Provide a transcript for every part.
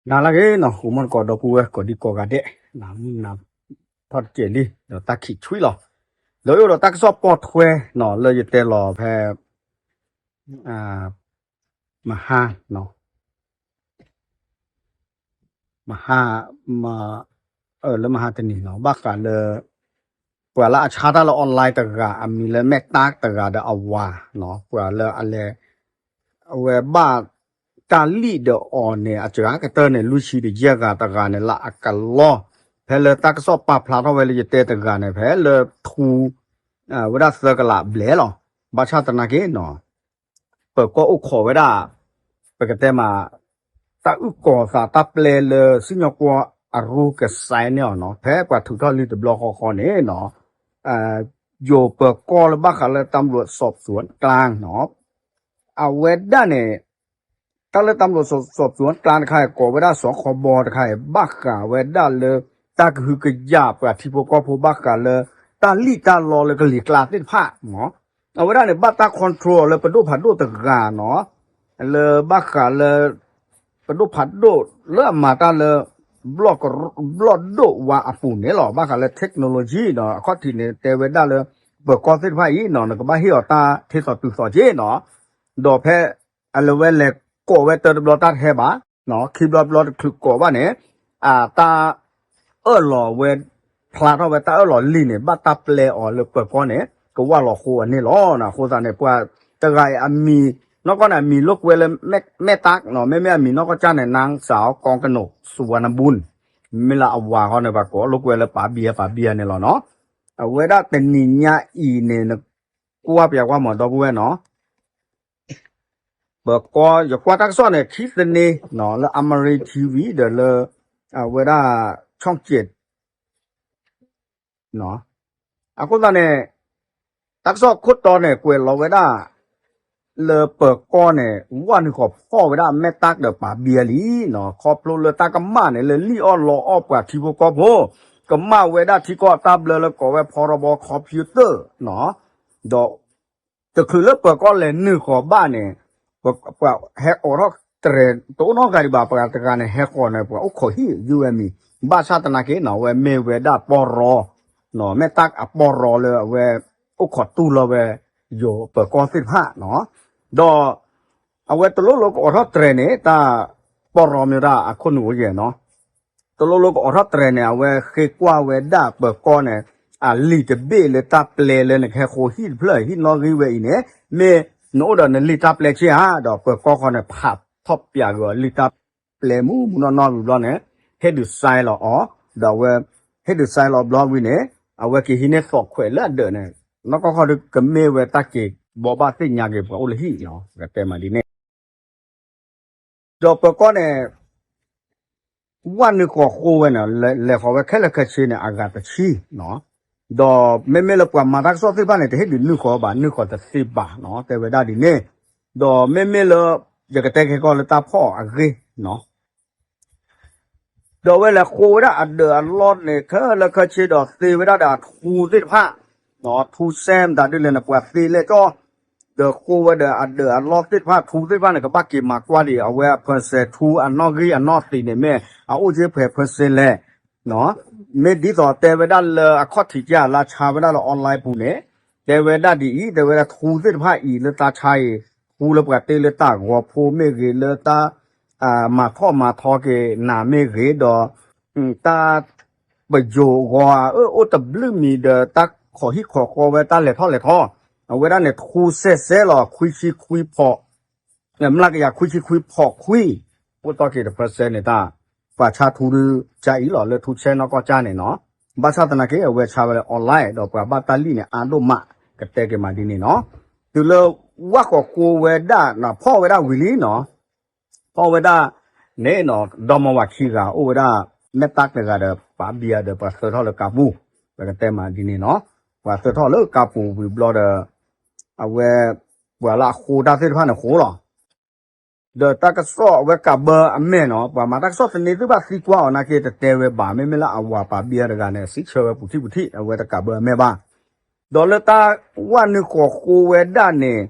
နၤလၢအဂ့ၤနီၤ အိၣ်မူတကိးဒီပုၢ်ဝဲၢ်ကိးဒံကိးဂၤဒဲး, နၤမုၢ်နၤထီၣ်တစဲးလံ ဒီးတၢ်ခံးဆွံလီၤ. ဒီးယအိၣ်ဒီးတၢ်ကစီၣ်ပိာ်ထွဲနီၤ လၢယတဲလီၤဖဲ မဟါနီၤ မဟါ မ လၢမဟါတနံၤနီၤ ဘၣ်ဃးလၢ ပှၤလၢအဆါတၢ်လၢ online တဂၤ အမံၤလၢမဲၣ်တၢ်တဂၤဒီးအဝၤနီၤ ပှၤလၢအလဲၤ အဝဲဘၣ်တၢ်လံၣ်ဒီးအီၤန့ၣ် အစှၤကတၢၢ်န့ၣ် လွံၢ်ဆံဒီးယဲၢ်ဂၤတဂၤန့ၣ် လၢအကလီ ဖဲလၢတၢ်ကစီၣ်ပာ်ဖျါထီၣ်ဝဲလၢယတဲတဂၤန့ၣ် ဖဲလၢထူ ဝဲဒၣ်သၢကလးဘျဲၣ်လီၤ. ဘၣ်ဆၣ်သနာ်က့နီၤ ပၢၤကီၢ်အိၣ်ခိးဝဲဒၣ် ပကတဲမး တၢ်အုၣ်ကီၤသးတၢ်ပျဲလၢစံၣ်ညီၣ်ကွီၢ်အရူကစဲန့ၣ်အီၤနီၤ ဖဲပှၤထုးထီၣ်လံတဘျီဃီဃီန့ၣ်နီၤ ယိၤပၢၤကီၢ်လၢဘၣ်ဃးလၢ ตำรวจสอบสวนกลางနီၤ အဝဲဒၣ်န့ၣ် တၢ်လၢ ตำรวจสอบสวนกลาง တခါ ကိးဝဲဒၣ် စခဘ တခါအံၤ ဘၣ်ဃးဝဲဒၣ်လၢ တၢ်ကဟုကယာ်ပှၤထံဖိကီၢ်ဖိဘၣ်ဃးလၢ တၢ်လံၣ်တၢ်လီလၢကလံၤကျါသ့ၣ်တဖၣ်နီၤ အဝဲဒၣ်န့ၣ် ဘၣ်တၢ် control လၢပဒိၣ်ဖးဒိၣ်တဂၤနီၤ လၢဘၣ်ဃးလၢ ပဒိၣ်ဖးဒိၣ်လၢအမၤတၢ်လၢ ဘျီၣ်ဒိၣ်ဝါအပူၤန့ၣ်လီၤ. ဘၣ်ဃးလၢ technology နီၤ အခီၣ်ထံးန့ၣ် တဲဝဲဒၣ်လၢ ပၢၤကီၢ်သ့ၣ်တဖၣ်အံၤနီၤ နကဘၣ်ဟ့ၣ်အီၤတၢ်ထ့သိးတုၤသိးက့နီၤ ဒီးဖဲ အလဲၤဝဲလဲၤကိးဝဲတၢတဘျီတၢ်တဟဲဘၣ်နီၤ ခံဘျီတဘျီတချုးကိးဘၣ်န့ၣ် အတၢ် အၢၣ်လီၤဝဲ ဖျါထီၣ်ဝဲတၢ်အၢၣ်လီၤလံာ်န့ၣ် ဘၣ်တၢ်ပျဲအီၤလၢပၢၤကီၢ်န့ၣ် ကဝၢ်လီၤဃိအန့ၣ်လီၤ. အဃိသတးန့ၣ် ပှၤတဂၤအံၤအမံၤ နီၢ်ကီၢ်န့ၣ် အမံၤလိာ်ကွဲလၢ မဲၣ်တၢ်နီၤ မ့မ့ၢ်အမံၤနီၢ်ကီၢ်ကၢ်န့ၣ် นางสาว กองกนก สุวรรณบุญ မ့ၢ်လၢအဝၤဃီန့ၣ် ပှၤကိးလိာ်ကွဲလၢပာ်ဘံယၤပာ်ဘံယၤန့ၣ်လီၤနီၤ. အဝဲဒၣ်တနံၤညါအံၤန့ၣ် နကွၢ်ပျးကွၢ်မးဒီပုၢ်ဝဲၢ်နီၤ ပၢၤကီၢ် ယကွၢ်တၢ်ကစီၣ်န့ၣ် ခံသန့နီၤ လၢ Amarin TV ဒီးလၢ အဝဲဒၣ် ช่องเจ็ด နီၤ အဃိသတးန့ၣ် တၢ်ကစီၣ်ခိၣ်တီန့ၣ် ကွဲးလီၤဝဲဒၣ် လၢပၢၤကီၢ်န့ၣ် ဝၣ်နုာ်ဃီၤဖီၣ်ဝဲဒၣ်မဲၣ်တၢ်ဒီးပာ်ဘံယၤလံနီၤ ခီဖျိလၢတၢ်ကမၣ်န့ၣ် လၢလံၣ်အီၣ်လီအီၣ်ပှၤထံဖိကီၢ်ဖိ ကမၣ်ဝဲဒၣ်ထံကီၢ်တၢ်ဘျၢလၢကိးဝဲ พรบ computer နီၤ ဒီး တချုးလၢပၢၤကီၢ်လဲၤနုာ်ဃီၤဘၣ်န့ၣ် ပှၤဟဲအိးထီၣ်တြဲၤ တအိၣ်နီတဂၤဒံးဘၣ် ပှၤတဂၤန့ၣ်ဟဲဃီၤန့ၣ် ပှၤအိၣ်ခိးဟံၣ် ယူၢ်ဝဲမံၤ ဘၣ်ဆၣ်သနာ်က့နီၤ အဝဲမ့ၢ်ဝဲဒၣ်ပီၢ်ရီ နီၤ မဲၣ်တၢ်အပီၢ်ရီလၢအဝဲ အိၣ်ခိးတူၢ်လိာ်ဝဲ ယိၤပၢၤကီၢ်သ့ၣ်တဖၣ်နီၤ ဒီး အဝဲတလိၣ်လိာ်ကအိးထီၣ်တြဲၤန့ၣ် တၢ်ပီၢ်ရီမ့ၢ်ဝဲဒၣ်အခိၣ်နူာ်အိၣ်ယဲၢ်နီၤ တလိၣ်လိာ်ကအိးထီၣ်တြဲၤန့ၣ် အဝဲဃ့ကွၢ်ဝဲဒၣ်ပၢၤကီၢ်န့ၣ် အလံာ်တဘ့ၣ်လၢတၢ်ပျဲလၢနကဟဲဃီၤဟံၣ်တဖျၢၣ် ဟံၣ်နီၣ်ဂံၢ်ဝဲအံၤန့ၣ် မ့ၢ်နအိၣ်ဒီးနလံာ်တၢ်ပျဲဆ့ဧါ ဒီးပၢၤကီၢ်ဃီန့ၣ် ဖးထီၣ်ပျးက့ၤအီၤလံာ်တၢ်ပျဲမူမူနီၢ်နီၢ်ဝံၤဘျီန့ၣ် ဟ့ၣ်ဒုးစဲလီၤအီၤ ဒီးအဝဲ ဟ့ၣ်ဒုးစဲလီၤဘျီဝံၤန့ၣ် အဝဲက့ၤဟံးန့ၢ်သိးခွဲးလၢအဒၢးန့ၣ် နီၢ်ကီၢ်ခီဒီး ကမ့ၢ်ဝဲတၢ်က့ၤဘိးဘၣ်သ့ၣ်ညါက့ၤပှၤအိၣ်လၢဟံၣ်နီၤ ပကတဲမးဒ်န့ၣ် ဒီးပၢၤကီၢ်န့ၣ် ဝၣ်နုာ်ဃီၤဃိဝဲန့ၣ် လဲၤဃီၤဝဲခဲလၢာ်ခဲဆ့န့ၣ် အဂၤတဆံနီၤ ဒီးမ့မ့ၢ်လၢပှၤမၤတၢ်ကစီၣ်သ့ၣ်တဖၣ်န့ၣ် တဟ့ၣ်ဒုးနုာ်ဃီၤဘၣ် နုာ်ဃီၤတသ့ဘၣ်နီၤ တဲဝဲဒၣ်ဒ်န့ၣ် ဒီးမ့မ့ၢ်လၢ ယကတဲကဲကီၢ်လၢတၢ်ဖီၣ်အဂ့ၢ်နီၤ ဒီးအဝဲလဲၤဃိဝဲဒၣ်အဒၢးအလီၢ်န့ၣ် ခဲလၢာ်ခဲဆ့ဒီးသ့ဝဲဒၣ်ဒီးအထူသ့ၣ်တဖၣ်, ထူစဲမတၤဒ်လဲၣ်န့ၣ် ပှၤသ့လဲၣ်ကၠီ, ဒီးဃိဝဲဒီးအဒၢးအလီၢ်သ့ၣ်တဖၣ် ထူသ့ၣ်တဖၣ်န့ၣ် ကဘၣ်က့ၤမၤကွၢ်ဒံး အဝဲအ percent ထူအနီၣ်ဂံၢ်အနီၣ်သံးန့ၣ် မ့ၢ်အအိၣ်က့ၤဖဲ percent လဲၣ်. မ့ၢ်ဒ်သိးတဲဝဲဒၣ်လၢအခီၣ်ထံးကၢ်လၢဆါဝဲဒၣ်လၢ online ပူၤန့ၣ်, တဲဝဲဒၣ်ဒ်အံၤ, တဲဝဲဒၣ်ထူသ့ၣ်တဖၣ်အံၤလၢတၢ်ဆါအံၤ, ထူလၢပှၤတ့လၢတၢ်ဂီၤဖိမ့ၢ်ဂ့ၤ လၢတၢ် မၤထီၣ်မၤထီက့ၤနၤမ့ၢ်ဂ့ၤဒီး တၢ်ပယိၤဂီၤအအိၣ်တဘျုးမံၤဒီး တၢ်ခိးဟံၣ်ခိးဃီဝဲတၢ်လဲၤထီၣ်လဲၤထီ, အဝဲဒၣ်န့ၣ် ထူစဲစဲလီၤ ခွံဆံခွံဖီး မျးကယၤခွံဆံခွံဖီးခွံ, အိၣ်တီၢ်က့ၤတ percent န့ၣ်တၢ်, ပှၤဆါထူဒုးကၢ်အံၤလီၤ လၢထူဆဲနီၢ်ကီၢ်ကၢ်န့ၣ်နီၤ, ဘၣ်ဆၣ်သနာ်က့ အဝဲဆါဝဲလၢ online ဒီးပှၤဘၣ်တၢ်လံၣ်န့ၣ် အါဒိၣ်မး, ကတဲက့ၤမးဒ်န့ၣ်နီၤ, တုၤလၢဝၣ်ဃီးဃိဝဲဒၣ် ဖီၣ်ဝဲဒၣ်ဝံၤလံနီၤ ဖီၣ်ဝဲဒၣ်န့ၣ်နီၤ ဒီမါဝၤခံဂၤအိၣ်ဝဲဒၣ် မဲာ်တၢ်တဂၤဒီး ပာ်ဘံယၤဒီး ပှၤသၢထီၣ်လၢကါပူၤ, ပကတဲမးဒ်န့ၣ်နီၤ, ပှၤသၢထီၣ်လၢကါပူၤဝံၤဘျီဒီး အဝဲ ပှၤလၢအဃိတၢ်သ့ၣ်တဖၣ်န့ၣ်ဃိလီၤ. ဒီးတၢ်ကစီၣ်အဝဲကးဘၢအမဲာ်နီၤ, ပှၤမၤတၢ်ကစီၣ်သန့သ့ၣ်တဖၣ်သံကွၢ်အီၤနာ်က့ တတဲဝဲဘၣ်, မ့မ့ၢ်လၢအဝၤပာ်ဘံယၤတဂၤန့ၣ် စံးဆၢဝဲပူၤထံၣ်ပူၤထံၣ် အဝဲတကးဘၢအမဲာ်ဘၣ်. ဒီးလၢတၢ်ဝၣ်နုာ်ဃီးဃိဝဲဒၣ်န့ၣ်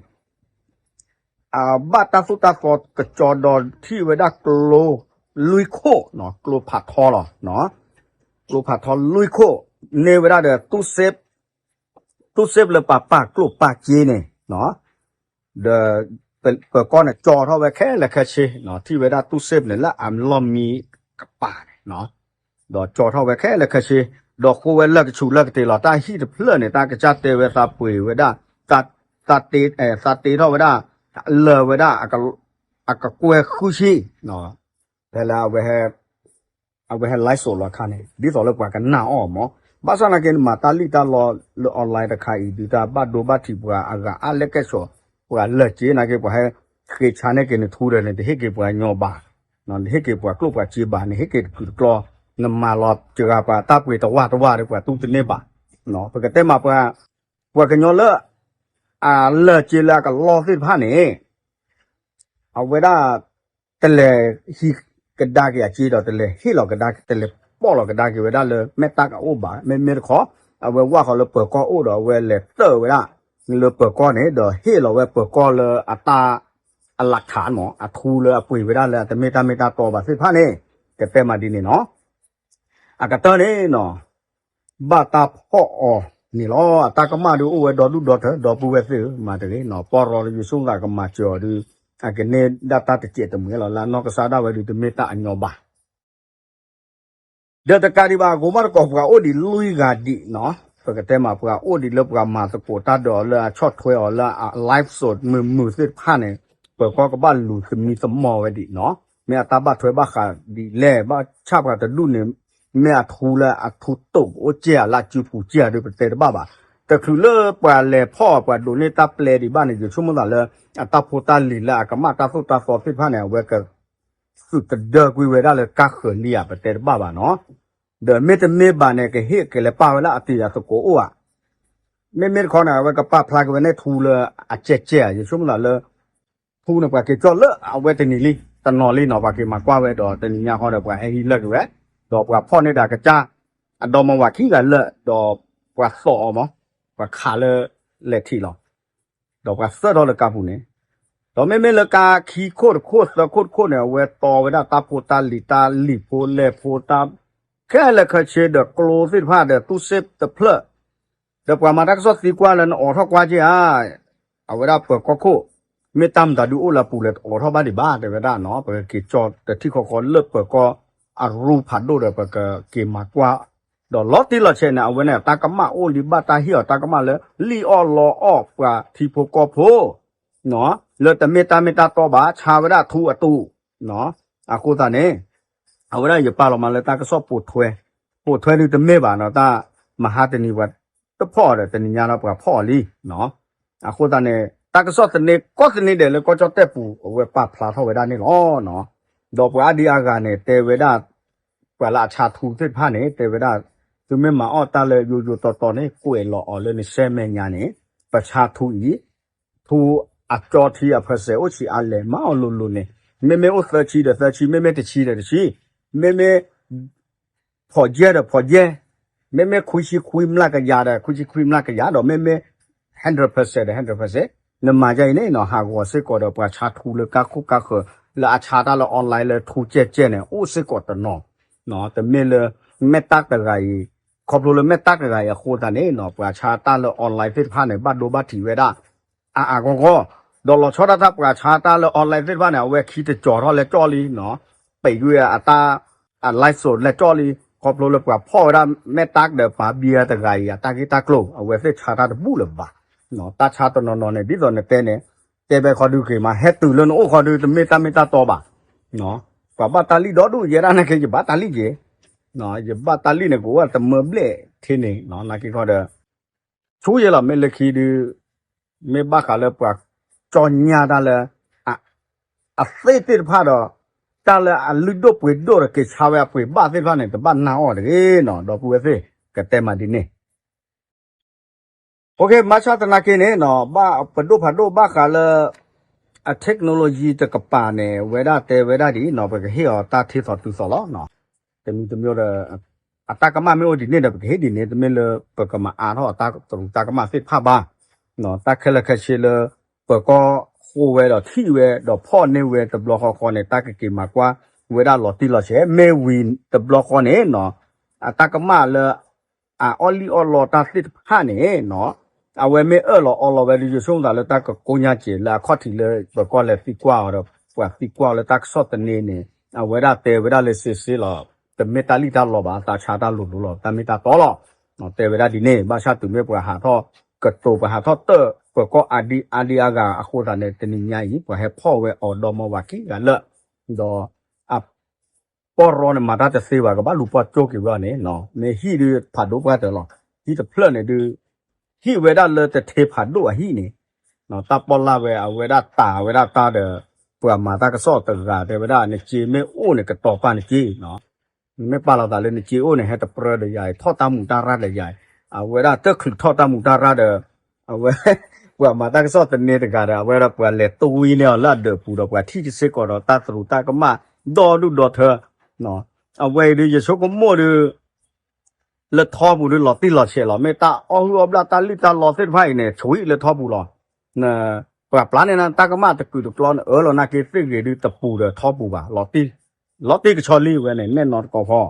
အဘၣ်တၢ်သိၣ်တၢ်သီကကၠီဒီးထံၣ်ဝဲဒၣ်ကျိ လွံၢ်ခိၣ်, ကျိဖးထီလီၤ, ကျိဖးထီလွံၢ်ခိၣ်, န့ၢ်ဝဲဒၣ်ဒီး သူစ့ပ်လၢပှၤပာ်ကျိၣ်ပာ်စ့န့ၣ်, ဒီးပၢၤကီၢ်န့ၣ် ကၠီထီၣ်ဝဲခဲလၢာ်ခဲဆ့, ထံၣ်ဝဲဒၣ်သူစ့ပ်န့ၣ်လၢအလီၢ်မံကပၤန့ၣ်, ဒီးကၠီထီၣ်ဝဲခဲလၢာ်ခဲဆ့, ဒီးဃိဝဲလၢကဆူးလၢကတ့ၤလီၤ. တၢ်ဟံၣ်တဖျၢၣ်န့ၣ် တၢ်ကစၢ်တဲဝဲသးပှ့ၤဝဲဒၣ်, သးတ့ထီၣ်ဝဲဒၣ်, လၢာ်ဝဲဒၣ်, အကကွဲၢ်ဃုဆံ, ဖဲလၢ အဝဲဟဲ live show လီၤခါန့ၣ် ဒ်သိးလၢပှၤကနၣ်အီၤမး, ဘၣ်ဆၣ်နာ်က့ နမၤတၢ်လံၣ်တၢ်လီလၢ online တခါအံၤ ဒုးတၢ်ဘၣ်ဒိဘၣ်ထံး ပှၤအဂၤအါလဲၣ်ကဲၣ်ဆိး, ပှၤလၢာ်စ့နာ်က့ ပှၤဟဲဃ့ဆါန့ၢ်က့ၤနထူဒီး နတဟ့ၣ်က့ၤပှၤညီဘၣ်, နတဟ့ၣ်က့ၤပှၤကျိၣ်ပှၤစ့ဘၣ်, နဟ့ၣ်က့ၤတကုာ်တကျီ, နမၤလီၤစှၤပှၤတၢ်ပှ့ၤတဝၢ်တဝၢ်ဒီး ပှၤတူၢ်တန့ၢ်ဘၣ်. ပကတဲမးပှၤ, ပှၤကညီလၢ အလၢာ်စ့လၢအကလီသ့ၣ်တဖၣ်န့ၣ် အဝဲဒၣ် တလဲၤဟံးကဒါက့ၤအစ့ဒီး တလဲၤဟ့ၣ်လီၤကဒါ, တလဲၤပီၣ်လီၤကဒါက့ၤဝဲဒၣ်လၢမဲၢ်တၢ်ကအအိၣ်ဘၣ်. မ့မ့ၢ်တခီ အဝဲဝၣ်ဃီၤလၢပၢၤကီၢ်အိၣ်ဒီး အဝဲလဲၤတၢၢ်ဝဲဒၣ်လၢပၢၤကီၢ်န့ၣ် ဒီးဟ့ၣ်လီၤဝဲပၢၤကီၢ်လၢအတၢ် အလးခးမး အထူလၢအပှ့ၤဝဲဒၣ်လၢအတမ့ၢ်တၢ်မ့ၢ်တၢ်တီဘၣ်သ့ၣ်တဖၣ်န့ၣ် ကတဲမးဒ်န့ၣ်နီၤ. အကတၢၢ်န့ၣ်နီၤ ဘၣ်တၢ်ဖီၣ်အီၤန့ၣ်လီၤ. အတၢ်ကမၣ်ဒုးအိၣ်ဝဲဒီဒူၣ်ဒီထၢ ဒီပုၢ်ဝဲၢ်သ့ၣ်ဧၢ, မၤတဂ့ၤနီၤ, ပီၢ်ရီယိၤဆူၣ်သးကမၤစၢၤအီၤဒုး အကန့ၢ်ဒၣ်တၢ်တစဲးတမှဲၤလီၤ. လၢအနီၢ်ကစၢ်ဒၣ်ဝဲဒုး တမ့ၢ်တၢ်အညီဘၣ်. ဒီးတကးဒံးဘၣ် အဂီၤမးတကိး ပှၤအိၣ်ဒံးလွံၢ်ဂၤဒံးနီၤ, ပကတဲမး ပှၤအိၣ်ဒံးလၢပှၤမၤသကိးတၢ်ဒီးအီၤလၢအဆီၣ်ထွဲအီၤလၢအ live show မုာ်မုာ်သ့ၣ်တဖၣ်န့ၣ် ပၢၤကီၢ်ကဘၣ်လူၤသမံသမိးဝဲဒံးနီၤ. မ့ၢ်အတၢ်ဘၣ်ထွဲဘၣ်ဃးဒ်လဲၣ်, ဘၣ်ဆၣ်ပှၤတဒူၣ်န့ၣ် မ့ၢ်အထူလၢအထူတိာ်ကအိၣ်စ့ၢ်အလၢအစုပူၤစ့ၢ်အဒုး ပတဲတဘၣ်ဘၣ်. တချုးလၢပှၤလဲၤဖီၣ်ပှၤဒိးန့ၢ်တၢ်ပျဲဒံးဘၣ်န့ၣ် ယဆိကမိၣ်သးလၢ အတၢ်ဖိတၢ်လံၤလၢအကမၣ်တၢ်သိၣ်တၢ်သီသ့ၣ်တဖၣ်န့ၣ် အဝဲက သုးတဒၢကွံာ်ဝဲဒၣ်လၢကါဃၢၤလံဧါ ပတဲတဘၣ်ဘၣ်နီၤ. ဒီးမ့တမ့ၢ်ဘၣ်န့ၣ် ကဟ့ၣ်ကလဲၤပာ်ဝဲလၢအတံၤအသကိးအိၣ်ဧါ. မ့မ့ၢ်တခီန့ၣ် အဝဲကပာ်ဖျါက့ၤဝဲန့ၣ်ထူလၢအကဲးကဲးဧါ ယဆိကမိၣ်သးလၢ ထူန့ၣ် ပှၤက့ၤကၠီၣ်လၢအဝဲတနံၤလံ တနီၤလံနီၤ ပှၤက့ၤမၤကွၢ်ဝဲဒီးတနံၤညါဃီဒီးပှၤဟဲဟံးလၢာ်က့ၤဝဲ ဒီးပှၤဖီၣ်န့ၢ်တၢ်ကစၢ်အဒီမါဝၤခံဂၤလၢာ်ဒီးပှၤသိးအီၤမး ပှၤခးလၢလဲၤထံးလီၤ ဒီးပှၤသၢထီၣ်လၢကါပူၤန့ၣ် ဒီးမ့မ့ၢ်လၢကါခံခိၣ်တခိၣ်သၢခိၣ်တခိၣ်န့ၣ် အဝဲတီဝဲဒၣ်တၢ်ဖိတၢ်လံၤ တၢ်လံာ်ဖိလဲၢ်ဖိတၢ် ခဲလၢာ်ခဲဆ့ဒီးကျိသ့ၣ်တဖၣ်ဒီးသူစ့ၣ်တဖျၢၣ် ဒီးပှၤမၤတၢ်ကစီၣ်သံကွၢ်လၢနအိးထီၣ်ကွၢ်က့ၤဧါ အဝဲဒၣ်ပၢၤကီၢ်ခိၣ် မ့ၢ်တၢ်မတၤဒုးအိၣ်လၢအပူၤလဲၣ် တအိးထီၣ်ဘၣ်ဒံးဘၣ် တဲဝဲဒၣ်နီၤ ပကက့ၤကၠီတထံၣ်ဃီဃီလၢပၢၤကီၢ်အရူဖးဒိၣ်ဒီး ပကက့ၤမၤကွၢ် ဒီးလီၤတံၢ်လီၤဆဲးန့ၣ် အဝဲန့ၣ် တၢ်ကမၣ်အိၣ်လံ ဘၣ်တၢ်ဟ့ၣ်အီၤ တၢ်ကမၣ်လၢလံၣ်အီၣ်လီအီၣ်ပှၤထံဖိကီၢ်ဖိ လၢတမ့ၢ်တၢ်မ့ၢ်တၢ်တီဘၣ် ဆါဝဲဒၣ်ထူအတူး အဃိသတးန့ၣ် အဝဲဒၣ်ယပာ်လီၤမးလၢတၢ်ကစီၣ်ပိာ်ထွဲ ပိာ်ထွဲဒုးတမ့ၢ်ဘၣ်နီၤ တၢ်မဟါတနံၤပှၤတဖီၣ်ဒီး တနံၤညါဒီးပှၤဖီၣ်အီၤလံ အဃိသတးန့ၣ် တၢ်ကစီၣ်သန့ၤကီၢ်သန့ၤဒဲးလၢကီၢ်ကၠီၣ်တဲၣ်ပူၤ အဝဲပာ်ဖျါထီၣ်ဝဲဒၣ်န့ၣ်လီၤ. ဒီးပှၤအါဒံအါဂၤန့ၣ် တဲဝဲဒၣ် ပှၤလၢအဆါထူသ့ၣ်တဖၣ်န့ၣ် တဲဝဲဒၣ် သုမ့ၢ်မၤအီၣ်တၢ်လၢယိယိတီတီန့ၣ် ကွဲးလီၤအီၤလၢနစဲမဲာ်ညါန့ၣ် ပဆါထူအံၤ ထူအကၠီထံအဖၢစဲးအိၣ်ဆံးအါလဲၣ် မၤအီၤလိၤလိၤန့ၣ် မ့မ့ၢ်အိၣ်သၢဆံဒီးသၢဆံ မ့မ့ၢ်တဆံဒီးတဆံ မ့မ့ၢ် ဖီၣ်ယဲၢ်ဒီးဖီၣ်ယဲၢ်, မ့မ့ၢ်ခွံဆံခွံမျးကယၤဒီး ခွံဆံခွံမျးကယၤဒီး မ့မ့ၢ် hundred percent ဒီး hundred percent နမၤဒ်အံၤန့ၣ်နီၤ ဟးဂီၤစ့ၢ်ကီးဒီးပှၤဆါထူလၢကါခိၣ်ကါဃၢၤ လၢအဆါတၢ်လၢ online လၢထူကဲကဲန့ၣ် အိၣ်စ့ၢ်ကီးတနီၤ, တမ့ၢ်လၢ မဲၢ်တၢ်တဂၤအံၤ, ခီဖျိလၢမဲၢ်တၢ်တဂၤအံၤအဃိသတးန့ၣ်နီၤ ပှၤဆါတၢ်လၢ online သ့ၣ်တဖၣ်န့ၣ် ဘၣ်ဒိဘၣ်ထံးဝဲဒၣ် အါအါဂီၢ်ဂီၢ်, ဒီးလီၤဆီဒၣ်တၢ်ပှၤဆါတၢ်လၢ online သ့ၣ်တဖၣ်န့ၣ် အဝဲခံတကၠီၤထီၣ်လဲၤကၠီၣ်လံနီၤ, ပံးကွံာ်အတၢ် အ live show လဲၤကၠီၣ်လံ, ခီဖျိလၢပှၤဖီၣ်ဝဲဒၣ်မဲၢ်တၢ်ဒီးပၢ်ဘံယၤတဂၤအံၤ အတၢ်ဂ့ၢ်တၢ်ကျိၤ အဝဲသ့ၣ်ဆါတၢ်တဘူၣ်လၢၤဘၣ်, တၢ်ဆါတနီၤနီၤန့ၣ် ဒ်သိးနတဲန့ၣ်, တဲဘၣ်ခီဒုးက့ၤမး ဟဲတုၤလၢနအိၣ်ခီဒုး တမ့ၢ်တၢ်မ့ၢ်တၢ်တီဘၣ်, ပှၤဘၣ်တၢ်လံၣ်ဒီဒူၣ် ယဲဒၣ်နာ်က့ ယဘၣ်တၢ်လံၣ်က့ၤ, ယဘၣ်တၢ်လံၣ်န့ၣ် ကအိၣ်တမၢဘျဲၣ်ထဲန့ၣ် နာ်က့ခီဒီး ဆူယဲလီၤ မ့ၢ်လၢခံဒုး မ့ၢ်ဘၣ်ဃးလၢပှၤကၠီညါတၢ်လၢ အသ့ၣ်သ့ၣ်တဖၣ်ဒီး တၢ်လၢအလုၢ်ဒိၣ်ပှ့ၤဒိၣ်ဒီးက့ၤဆါဝဲအပှ့ၤဘၣ်သ့ၣ်တဖၣ်န့ၣ် တဘၣ်နာ်အီၤတဂ့ၤနီၤ ဒီပုၢ်ဝဲၢ်သ့ၣ် ကတဲမးဒ်န့ၣ် OK မၤဆါသနာ်က့န့ၣ်နီၤ ဘၣ်ပဒိၣ်ဖးဒိၣ်ဘၣ်ဃးလၢ အ technology တကပၤန့ၣ် ဝဲဒၣ်တဲဝဲဒၣ်ဒ်နီၤ ပကဟ့ၣ်အီၤတၢ်ထံသီတုၤသီလီၤနီၤ, တမံၤတမံၤဒီး အတၢ်ကမၣ်မ့ၢ်အိၣ်ဒ်န့ၣ်ဒီး ပကဟ့ၣ်ဒ်န့ၣ် တမ့ၢ်လၢပကမၤအါထီၣ်အတၢ်တရူးတၢ်ကမၣ်သ့ၣ်တဖၣ်ဘၣ်, တၢ်ခဲလၢာ်ခဲဆ့လၢ ပၢၤကီၢ်ဃိဝဲဒီးထံၣ်ဝဲဒီးဖီၣ်န့ၢ်ဝဲတဘျီဃီဃီန့ၣ် တၢ်ကက့ၤမၤကွၢ် ဝဲဒၣ်လီၤတံၢ်လီၤဆဲး မ့ၢ်ဝံၤတဘျီဃီန့ၣ်နီၤ အတၢ်ကမၣ်လၢ အအီၣ်လံၣ်အီၣ်လီတၢ်သ့ၣ်တဖၣ်န့ၣ်နီၤ အဝဲမ့ၢ်အၢၣ်လီၤအီလီၤဝဲဒီး ယဆိကမိၣ်သးလၢတၢ်ကကိညါစဲးလၢအခီၣ်ထံးလၢပၢၤကီၢ်လဲၤသံကွၢ်အီၤဒီး ပှၤသံကွၢ်အီၤလၢတၢ်ကစီၣ်သန့န့ၣ် အဝဲဒၣ်တဲဝဲဒၣ်လၢစ့စ့လီၤ. တမ့ၢ်တၢ်လံၣ်တၢ်လီဘၣ် တၢ်ဆါတၢ်လိၤလိၤလီၤ တၢ်မ့ၢ်တၢ်တီလီၤ. တဲဝဲဒၣ်ဒ်န့ၣ် ဘၣ်ဆၣ်တုၤမ့ၢ်ပှၤဟးထီၣ်ကတိၤ ပှၤဟးထီၣ်တၢၣ်ပၢၤကီၢ်အါဒံအါဒံအါဂၤအဃိသတးန့ၣ် တနံၤညါအံၤ ပှၤဟဲဖီၣ်ဝဲအီၤဒီမါဝၤခံဂၤလၢာ် ဒီး အ ပီၢ်ရီန့ၣ်မၤတၢ်တသ့ဘၣ် ကဘၣ်လူၤပီၢ်ကၠိက့ၤဝဲအီၤန့ၣ် မ့ၢ်ဟံၣ်ဒုးဖးဒိၣ်ပှၢ်တၢၢ်လီၤ. ဟံၣ်တဖျၢၣ်န့ၣ်ဒုး ဟံၣ်ဝဲဒၣ်လၢတထ့ဖးဒိၣ်အဟံၣ်န့ၣ် တၢ်ပီၣ်လၢ်ဝဲအဝဲဒၣ်တၢ်ဝဲဒၣ်တၢ်ဒီး ပှၤမၤတၢ်ကစီၣ်တဂၤတဲဝဲဒၣ် နစ့မ့ၢ်အိၣ်န့ၣ် ကတီၤပာ်နစ့ မ့ၢ်ပာ်လီၤသးလၢနစ့အိၣ်န့ၣ် ဟဲတပြၢဒီးယၤ ထီၣ်တၢ်မူးတၢ်ရၢ်ဒီးယၤ အဝဲဒၣ်တချုးထီၣ်တၢ်မူးတၢ်ရၢ်ဒီး အဝဲ ပှၤမၤတၢ်ကစီၣ်သန့တဂၤဒီး အဝဲဒၣ်ပှၤလဲၤတဝံန့ၢ်အီၤလၢအဒၢးပူၤဒီး ပှၤထံၣ်တစ့ၢ်ကီးဒီး တၢ်သရူးတၢ်ကမၣ်ဒီဒူၣ်ဒီထၢ အဝဲအံၤဒုး ယဆိကမိၣ်ဒုး လၢထီပူၤဒုးလီၤတံၢ်လီၤဆဲးလီၤ. မ့ၢ်တၢ်အီၣ်ဟုၣ်အီၣ်ဘျၣ်တၢ်လံၣ်တၢ်လီသ့ၣ်တဖၣ်အံၤန့ၣ် ဆှံလၢထီပူၤလီၤ. ပှၤပျၢ်န့ၢ်နၤတၢ်ကမၣ်တကုာ်တကျီန့ၣ် အၢၣ်လီၤနာ်က့သ့ၣ်ဂ့ၤဒုးတပူၤဒီးထီပူၤဘၣ် လီၤတံၢ်ကဆီလံဝဲန့ၣ် နဲၣ်နီတကိးဖီ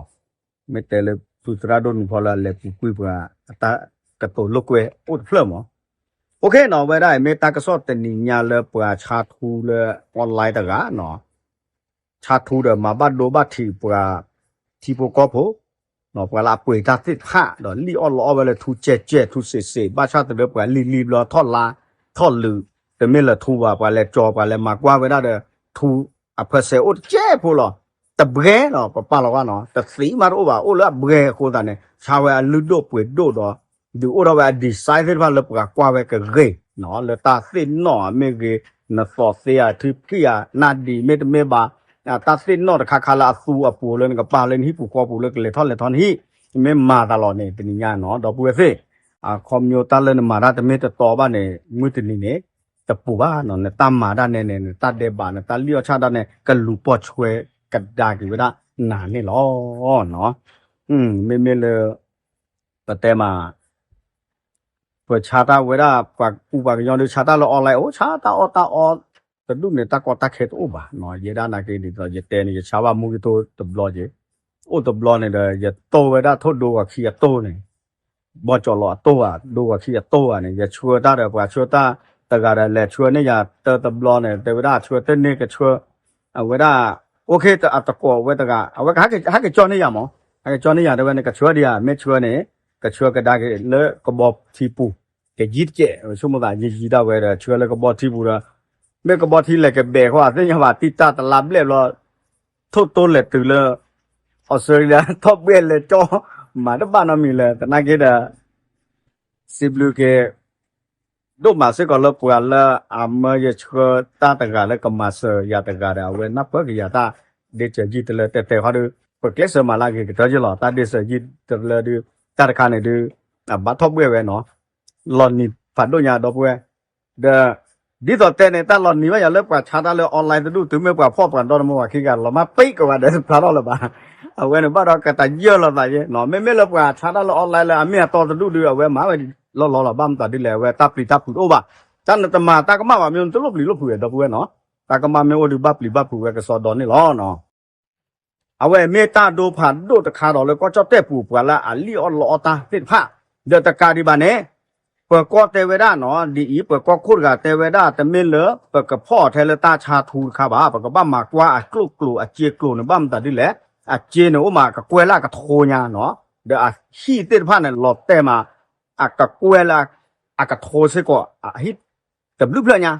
မ့ၢ်တဲလၢဖုသရၣ်ဒိၣ်နုာ်ဖီလၢအလဲၤပူၤကွံာ်ပှၤ အတၢ်ကတိၤလိာ်ကွဲအိၣ်တဖျၢၣ်မး. အိၣ်ခ့နီၤ ဝဲဒၣ်အံၤမ့ၢ်တၢ်ကစီၣ်တနံၤညါလၢပှၤဆါထူလၢ online တဂၤနီၤ ဆါထူဒီးမၤဘၣ်ဒိဘၣ်ထံးပှၤ ထံဖိကီၢ်ဖိ ပှၤလၢအပှ့ၤတၢ်သ့ၣ်တဖၣ် ဒီးလံၣ်အီၣ်လီအီၣ်ဝဲလၢထူကဲးကဲးထူစ့းစ့း ဘၣ်ဆၣ်တလၢပှၤလံၣ်လံၣ်ဘျီထီၣ်လါ ထီၣ်လုး တမ့ၢ်လၢထူဘၣ် ပှၤလဲၤကၠီၤ ပှၤလဲၤမၤကွၢ်ဝဲဒၣ်ဒီး ထူအဖၢဆဲးအိၣ်တကဲးဖိလီၤ. တဘှဲလီၤ ပပာ်လီၤဝဲနီၤ တသံးမးတအိၣ်ဘၣ် အိၣ်လၢအဘှဲအဃိသတးန့ၣ် ဆါဝဲအလုၢ်ဒိၣ်ပှ့ၤဒိၣ်ဒီး ဒုးအိၣ်ထီၣ်ဝဲအ design သ့ၣ်တဖၣ်လၢပှၤကွၢ်ဝဲကဂ့ၤနီၤ လၢတၢ်သ့ၣ်နီၣ်မ့ၢ်ဂ့ၤ နသီၣ်သ့ဧါ ထုကဖံးဧါ နၢ်ဒံးမ့တမ့ၢ်ဘၣ် တၢ်သ့ၣ်နီၣ်တခါခါလၢအသူအပူၤလၢနကပာ်လၢနဟံၣ်ပူၤဃီပူၤလၢကလဲၤထီၣ်လဲၤထီနဟံၣ် မ့ၢ်မၤသးလီၤန့ၣ် တနံၤညါနီၤ ဒီပုၢ်ဝဲၢ်သ့ၣ် အခီပညီတၢ်လၢနမၤတၢ်တမ့ၢ်တတီဘၣ်န့ၣ် မုၢ်တနံၤန့ၣ် တပူၤဘၣ်နီၤ နတၢ်မၤတၢ်န့ၣ်န့ၣ် နတၢ်ဒဲးဘး နတၢ်လံၣ်အီၣ်ဆၣ်တၢ်န့ၣ် ကလူၤပိာ်ဆွဲကဒါက့ၤဝဲဒၣ်နၤန့ၣ်လီၤ. မ့မ့ၢ်လၢ ပတဲမး ပဆါတၢ်ဝဲဒၣ် ပှၤကူပှၤကညီဒုးဆါတၢ်လၢ online အိၣ်ဆါတၢ်အီၣ်တၢ်အီ တဒူၣ်န့ၣ် တၢ်ကီတၢ်ခဲတအိၣ်ဘၣ်နီၤ ယဲဒၣ်နာ်က့ဒ်သိး ယတဲန့ၣ် ယဆါဘၣ်မူက့ၤထိတဘျီက့ၤ အိၣ်တဘျီန့ၣ်ဒီး ယတိၢ်ဝဲဒၣ်ထိၣ်ဒိဂီၤခံအတိၢ်န့ၣ် ဘီကၠီၤလီၤအတိၢ်ဘၣ် ဒိဂီၤခံအတိၢ်ဘၣ်န့ၣ် ယဆှၢတၢ်ဒီး ပှၤဆှၢတၢ်တဂၤဒီး လဲၤဆှၢန့ၢ်ယၤတၢ်တဘျီန့ၣ် တဲဝဲဒၣ်ဆှၢတန့ၢ်ကဆှၢ အဝဲဒၣ် အိၣ်ခ့အတကိးဝဲတဂၤ အဝဲကဟးက့ၤကၠီန့ၢ်ယၤမး ဟးက့ၤကၠီန့ၢ်ယၤ တဲဝဲန့ၣ် ကဆှၢဒံးဧါ မ့ၢ်ဆှၢန့ၣ် ကဆှၢကဒါက့ၤလၢကဘီထံပူၤ ကယံၤတကဲး ဆိကမိၣ်သးယံၤယံၤဒၣ်ဝဲဒီး ဆှၢလၢကဘီထံပူၤဒီး မ့ၢ်ကဘီထံလဲၤကဘဲးဃီ အသ့ၣ်ညါဘၣ် တံၢ်တၢ်တလါဘျဲၣ်ဘျီ ထိၣ်တိလဲၤတုၤလၢ Australia ထီၣ်ဘှဲၣ်လဲၤကၠီ မၤတဘၣ်နီတမံၤလၢၤ သနာ်က့ဒီး စံးဘျုးက့ၤ ဒိၣ်မးစ့ၢ်ကီးလၢပှၤလၢအမၢယဆှၢတၢ်တဂၤလၢကမၤစၢၤယၤတဂၤဒီး အဝဲနၢ်ပၢၢ်က့ၤယၤတၢ်ဒ့စၢၤယံာ်တလၢ တဲတဲဃီဒီး ပကျဲးစၢးမၤလၢအဂ့ၤကတၢၢ်ယလီၤ တၢ်ဒ့စၢၤယံာ်တလၢဒီး တၢ်တခါန့ၣ်ဒုး အဘၣ်ထီၣ်ဘှဲၣ်ဝဲနီၤ လီၤနံၤဖးဒိၣ်ညါဒီပုၢ်ဝဲၢ် ဒီး ဒ်သိးတဲန့ၣ် တၢ်လီၤနံၤဘၣ်ယၤလၢပှၤဆါတၢ်လၢ online တဒူၣ် တုၤမ့ၢ်ပှၤဖီၣ်ပှၤဒီတမူဝၤခံဂၤ လီၤမၢ်ပံကဝဲဒီးတဖျါထီၣ်လၢၤဘၣ်. အဝဲန့ၣ်ဘၣ်ဒီးကတယၢၢ်လီၤသးယဲနီၤ မ့မ့ၢ်လၢပှၤဆါတၢ်လၢ online လၢအမ့ၢ်အတီတဒူၣ်ဒုး အဝဲမၤဝဲလီၤလီၤလီၤ ဘၣ်မတၤဒ်လဲၣ် အဝဲတၢ်ပျံၤတၢ်ဖုးတအိၣ်ဘၣ်. တၢ်နတမၤတၢ်ကမၣ်ဘၣ် မ့ၢ်နတလိၣ်ပျံၤလိၣ်ဖုးဝဲဒီပုၢ်ဝဲၢ်နီၤ တၢ်ကမၣ်မ့ၢ်အိၣ်ဒုး ဘၣ်ပျံၤဘၣ်ဖုးဝဲကစီဒီန့ၣ်လီၤ. အဝဲမ့ၢ်တၢ်ဒိဖးဒိၣ်တခါဒီးလၢကီၢ်ကၠီၣ်တဲၣ်ပူၤ ပှၤလၢအလံၣ်အီၣ်လီအီၣ်တၢ်သ့ၣ်တဖၣ် ဒီးတကးဒံးဘၣ်န့ၣ် ပၢၤကီၢ်တဲဝဲဒၣ်နီၤ ဒ်အံၤ ပၢၤကီၢ်ခိၣ်တဂၤတဲဝဲဒၣ် တမ့ၢ်လၢပကဖီၣ်အီၤထဲလၢတၢ်ဆါထူတခါဘၣ် ပကဘၣ်မၤကွၢ်အကျိၣ်ကျိၤအစ့ကျိၤန့ၣ် ဘၣ်မတၤဒ်လဲၣ် အစ့န့ၣ်အိၣ်မး ကကွဲၢ်လၢအကထိညါနီၤ ဒီးအဟံၣ်သ့ၣ်တဖၣ်န့ၣ် လီၤတဲာ်မး အကကွဲၢ်လၢအကထိစ့ၢ်ကီး အဟံၣ်တဘျုးဖျၢၣ်ညါ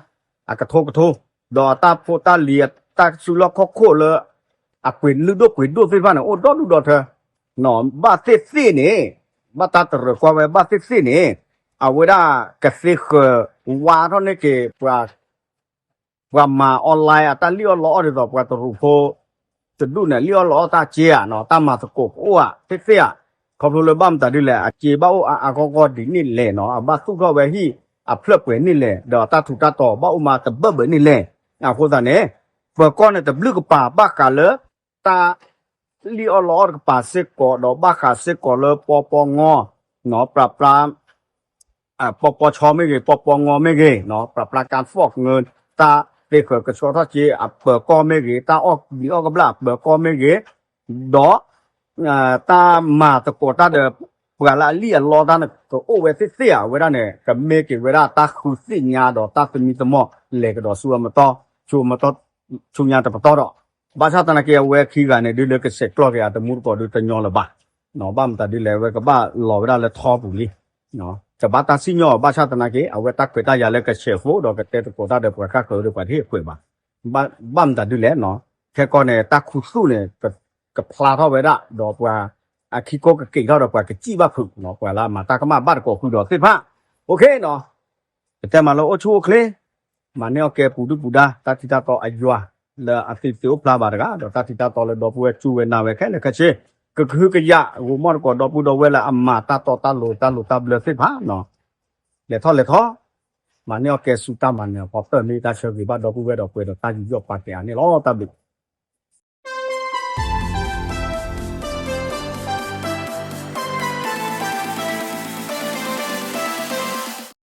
အကထိကထိ ဒီးအတၢ်ဖိတၢ်လံၤ အတၢ်စုလီၢ်ခီၣ်ခိၣ်လၢ အပှ့ၤလုၢ်ဒိၣ်ပှ့ၤဒိၣ်သ့ၣ်တဖၣ်န့ၣ် အိၣ်ဒီဒူၣ်ဒီထၢ ဘၣ်သ့ၣ်သ့ၣ်န့ၣ် ဘၣ်တၢ်တရၢၣ်ကွၢ်ဝဲဘၣ်သ့ၣ်သ့ၣ်န့ၣ် အဝဲဒၣ်ကသ့ဃၢၤဝါထီၣ်န့ၢ်က့ၤ ပှၤမၤ online အတၢ်လံၣ်အီၣ်လီအီၣ်ဒ်သိး ပှၤတရူးဖိ တဒူၣ်န့ၣ် လံၣ်အီၣ်လီအီၣ်တၢ်စ့ဧါနီၤ တၢ်မၤသကိးကအိၣ်ဧါ သ့ၣ်သ့ၣ်ဧါ ခီဖျိလၢဘၣ်မတၤဒ်လဲၣ် အစ့ဘၣ်အိၣ်အါအါဂီၢ်ဂီၢ်ဒ်န့ၣ်လဲၣ်နီၤ အဘၣ်သူၣ်ထီၣ်ဝဲဟံၣ်အဖျၢၣ်ပှဲၤန့ၣ်လဲၣ် ဒီးအတၢ်ထူးတၢ်တီၤဘၣ်အိၣ်မးတဘၢၣ်ဘၢၣ်န့ၣ်လဲၣ် အဃိသတးန့ၣ် ပၢၤကီၢ်န့ၣ်တဘျုးကပၤဘၣ်ဃးလၢ တၢ် လံၣ်အီၣ်လီအီၣ်တကပၤစ့ၢ်ကီး ဒီးဘၣ်ဃးစ့ၢ်ကီးလၢပီပီငီ ပျၢပျၢ ပီပီဆီမ့ၢ်ဂ့ၤ ပီပီငီမ့ၢ်ဂ့ၤ ပျၢပျၢ ကၣ်ဖီၣ်ငိ တၢ် သ့ၣ်ဃၢၤကဆှီထီၣ်က့ၤအပၢၤကီၢ်မ့ၢ်ဂ့ၤ, တၢ်အီၣ်ဘျံးအီၣ်ကဘျၣ်အပၢၤကီၢ်မ့ၢ်ဂ့ၤ, ဒီး တၢ်မၤသကိးတၢ်ဒီး ပှၤလၢအလံၣ်အလီတၢ်န့ၣ် ကအိၣ်ဝဲသ့ၣ်သ့ၣ်ဧါ, အဝဲဒၣ်န့ၣ် ကမ့ၢ်က့ၤဝဲဒၣ်တၢ်ဃုသ့ၣ်ညါဒီးတၢ်သမံသမိး လဲၤကဒီးဆူအမတီၢ် ဆူအမတီၢ် ဆူညါတပတီၢ်ဒီး ဘၣ်ဆၣ်သနာ်က့ အဝဲခံဂၤန့ၣ် ဒုးလၢကဆဲးကျိးက့ၤအတမူတကိးဒုးတညီလၢၤဘၣ်. ဘၣ်မတၤဒ်လဲၣ် အဝဲကဘၣ်လီၤဝဲဒၣ်လၢထီပူၤလံ တဘၣ်တၢ်စံၣ်ညီၣ်အီၤ ဘၣ်ဆၣ်သနာ်က့ အဝဲတၢ်ခွဲးတၢ်ယာ်လၢကဆဲးဖိဒီးကတဲသကိးတၢ်ဒီးပှၤ ဃၣ်ဃၢၤဒီးပှၤတဟ့ၣ်ခွဲးဘၣ်. ဘၣ်မတၤဒ်လဲၣ် ခဲကီန့ၣ် တၢ်ခူသူၣ်န့ၣ် ကဖျါထီၣ်ဝဲဒၣ် ဒီးပှၤအခံကိကက့ၤထီၣ်ဒီးပှၤကစံၣ်ဘၣ်ဖုး ပှၤလၢအမၤတၢ်ကမၣ်ဘၣ်တကိးဃုာ်ဒီးသ့ၣ်တဖၣ် အိၣ်ခ့နီၤ ပတဲမးလၢအိၣ်ဆူၣ်အိၣ်ချ့ မၤန့ၢ်အီၣ်ကဲပူၤဒုၣ်ပူၤဒါ တၢ်ထံတၢ်တီအယွၤ လၢအသ့တသ့အိၣ်ဖျါဘၣ်တဂၤ ဒီးတၢ်ထံတၢ်တီလၢဒီပုၢ်ဝဲၢ်စူၢ်ဝဲနာ်ဝဲခဲလၢာ်ခဲဆ့ ကကဟုကယာ် ဂိၤမီၣ်တကိးဒီပုၢ်ဒီဝဲၢ်လၢအမၤတၢ်တီတၢ်လိၤတၢ်လိၤတၢ်ဘျၢသ့ၣ်တဖၣ် လဲၤထီၣ်လဲၤထီ မၤန့ၢ်အီၣ်ကဲဆူတၢ်မၤနၢၤအဖီ ပၢၢ်မ့ၢ်တၢ်ဆၢဂ့ၤဘၣ်ဒီပုၢ်ဝဲၢ်ဒီးပှဲၤဒီးတၢ်ယူးယီၣ်ပာ်ကဲအါန့ၣ်လီၤ. တၢ်ဘျုး